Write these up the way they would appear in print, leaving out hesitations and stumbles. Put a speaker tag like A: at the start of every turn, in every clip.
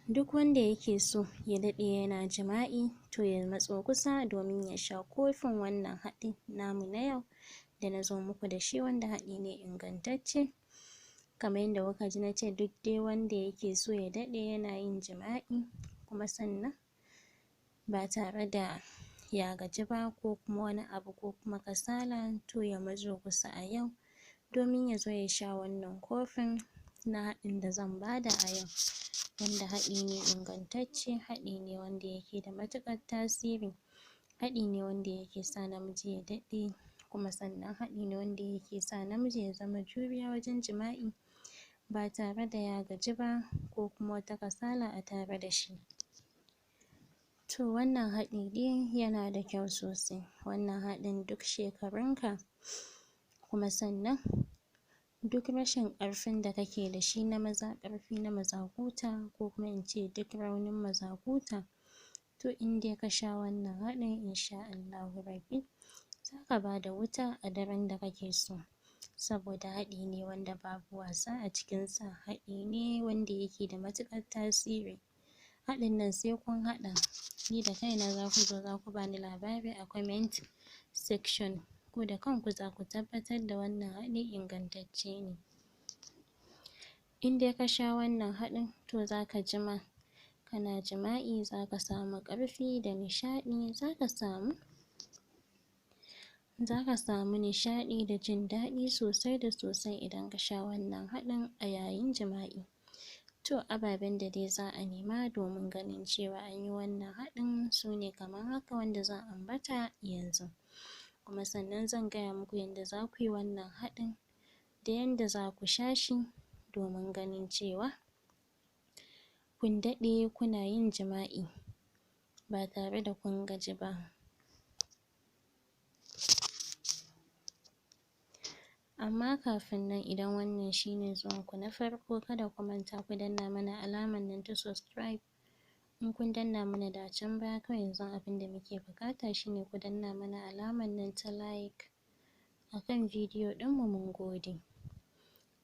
A: Duk wanda yake so ya daɗe yana jima'i, to ya matso kusa domin ya sha kofin wannan haɗin namu na yau da nazo muku da shi, wanda haɗi ne ingantacce. Kamar yadda kuka ji nace, duk dai wanda yake so ya daɗe yana yin jima'i, kuma sannan ba tare da ya gaji ba ko kuma wani abu ko kuma kasala, to ya matso kusa a yau domin ya zo ya sha wannan kofin na haɗin da zan bada a yau, wanda haɗi ne ingantacce, haɗi ne wanda yake da matuƙar tasiri, haɗi ne wanda yake sa namiji ya daɗe, kuma sannan haɗi ne wanda yake sa namiji ya zama juriya wajen jima'i ba tare da ya gaji ba ko kuma wata kasala a tare da shi. To wannan haɗi dai yana da kyau sosai. Wannan haɗin duk shekarun ka, kuma sannan duk rashin ƙarfin da kake da shi na maza, ƙarfi na mazakuta, ko kuma in ce duk raunin mazakuta, to in dai ka sha wannan haɗin, insha Allahu rabbi zaka bada wuta a daren da kake so, saboda haɗi ne wanda babu wasa a cikin sa, haɗi ne wanda yake da matuƙar tasiri. Haɗin nan sai kun haɗa, ni da kaina zaku zo zaku bani labari a comment section. Ku da kanku zaku tabbatar da wannan haɗi ingantacce ne. In dai ka sha wannan haɗin, to zaka jima kana jima'i, zaka samu ƙarfi da nishaɗi, zaka samu nishaɗi da jin daɗi sosai da sosai idan ka sha wannan haɗin a yayin jima'i. To ababen da dai za'a nema domin ganin cewa anyi wannan haɗin sune kamar haka, wanda zan ambata yanzu. Kuma sannan zan gaya muku yanda zakuyi wannan haɗin da yanda zaku sha shi domin ganin cewa kun daɗe kuna yin jima'i ba tare da kun gaji ba. Amma kafin nan, idan wannan shine zuwan ku na farko, kada ku manta ku danna mana alamar nan ta subscribe. In kun danna mana da can baya, kawai yanzu abinda muke buƙata shine ku danna mana alamar nan ta like akan bidiyo ɗin mu. Mun gode.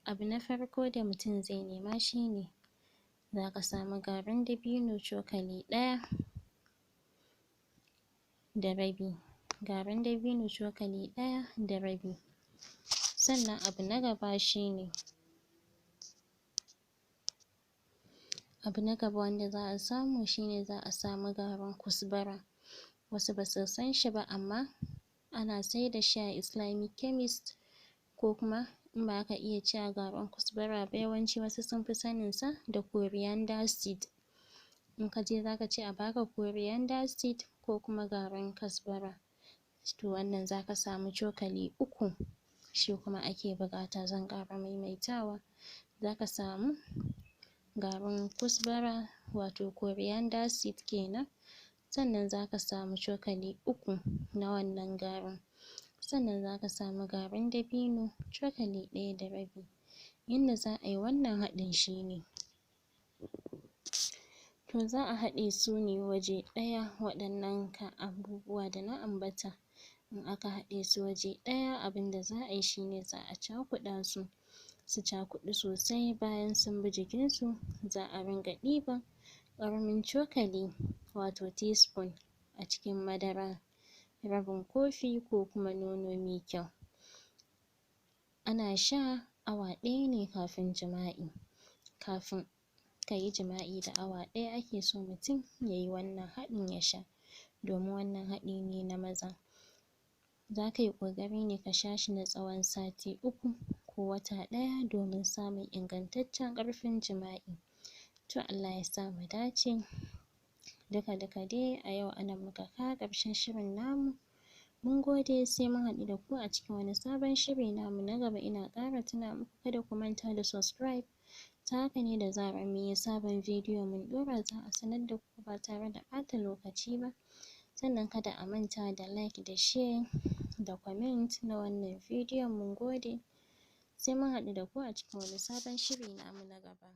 A: Abu na farko da mutum zai nema shine, zaka samu garin dabino cokali 1.5, garin dabino cokali 1.5. Sannan abu na gaba shine, abu na gaba wanda za'a samu shine, za'a samu garin kusbara. Wasu basu san shi ba, amma ana saida shi a islamic chemist, ko kuma in baka iya cewa garin kusbara ba, yawanci wasu sun fi sanin sa da coriander seed. In kaje zaka ce a baka coriander seed ko kuma garin kasbara. To wannan zaka samu cokali 3 shi kuma ake buƙata. Zan ƙara maimaitawa: zaka samu garin kusbara, wato coriander seed kenan, sannan zaka samu cokali 3 na wannan garin, sannan zaka samu garin dabino cokali 1.5. Yanda za'ayi wannan haɗin shine, to za'a haɗe su ne waje ɗaya, waɗannan abubuwa da na ambata. In aka haɗe su waje ɗaya, abunda za'ayi shine, za'a cakuɗa su, su cakuɗu sosai. Bayan sun bi jikin su, za'a ringa ɗiban ƙaramin cokali, wato teaspoon, a cikin madara rabin kofi ko kuma nono mai kyau. Ana sha awa ɗaya ne kafin jima'i. Kafin kayi jima'i da awa ɗaya ake so mutum yayi wannan haɗin ya sha, domin wannan haɗi ne na maza. Zaka yi ƙoƙari ne ka sha shi na tsawon sati 3 ko wata ɗaya domin samun ingantaccen ƙarfin jima'i. To Allah yasa mu dace. Duka duka dai a yau anan muka kawo ƙarshen shirin namu. Mun gode, sai mun haɗu da ku a cikin wani sabon shiri namu na gaba. Ina ƙara tuna muku, kada ku manta da subscribe. Ta haka ne da zarar munyi sabon bidiyo mun ɗora, za'a sanar da ku ba tare da ɓata lokaci ba. Sannan kada a manta da like da share da comment na wannan bidiyon. Mun gode, sai mun haɗu da ku a cikin wani sabon shiri namu na gaba.